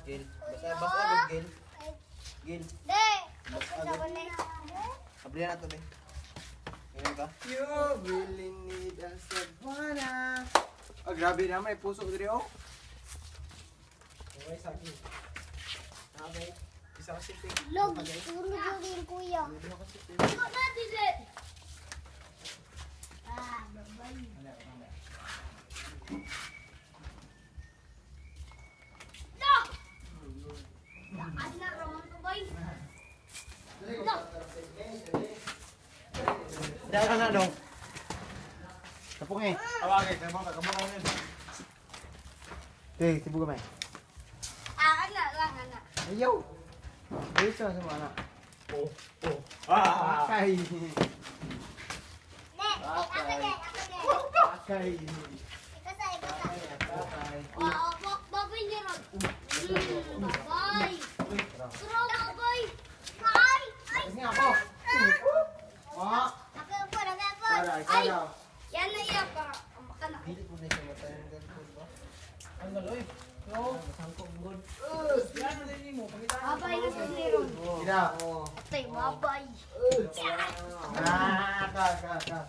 Gil. Basta basta agad, Gil. Gil. De! Basta ko na. Ablihan na to, be. Ganyan ka? You really need a Cebuana. Oh, grabe naman. May puso diri, oh. Okay, saging. Okay. Isa ka simple. Log, tulog yung kuya. Ikaw na, dili. Ah, babay. No! Lakad na, Roman to, boy. No! Dahil ka na, dong. Tapong eh. Tawagin, kamo ka, kamo ka yun. Te, sibu gamay. Ah, ana lang, ana. Ayaw! Ayaw sa mga anak. Oh, oh. Ah! Pakay! Ne, ay, ako din, ako din. Pakay! Ikasa, ikasa. Pakay! Wow, babay niya ron. Babay. Tara, babay. Ay, ay. Kasi nga ako! Ah! Ako po, ako po. Tara, ikaw Ay, na. yan na iya para maka na. Dili po na siya matanggal po ba? Ang galoy. No. Masangkong god. Yan na din mo. Pangitaan mo. Babay na sa meron. Ina. Atay, babay. Ah, ka, ka, ka.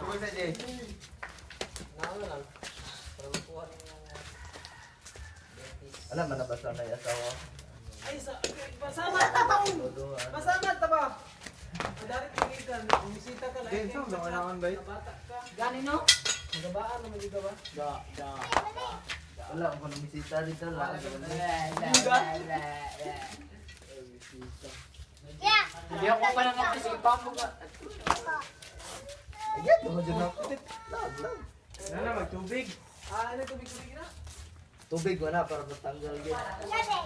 Tugol sa Jay. Naano lang. Para makuha rin yung Alam mo na ba sa na asawa? Ay, sa... Pasama ta ba? Pasama ta ba? Madarit ka. Bumisita ka lang. Jay, so, naman ba yun? Nabata ka. Gani no? Nagabaan naman dito ba? Da, da. Wala ako nang bisita dito lang. Yeah. Hindi ako pa nang nagsisipa mo ka. Ayan, tungkol dyan ako. Lag, lag. Wala na, magtubig. Ah, ano tubig-tubig na? Tubig wala para matanggal yun. Yan eh.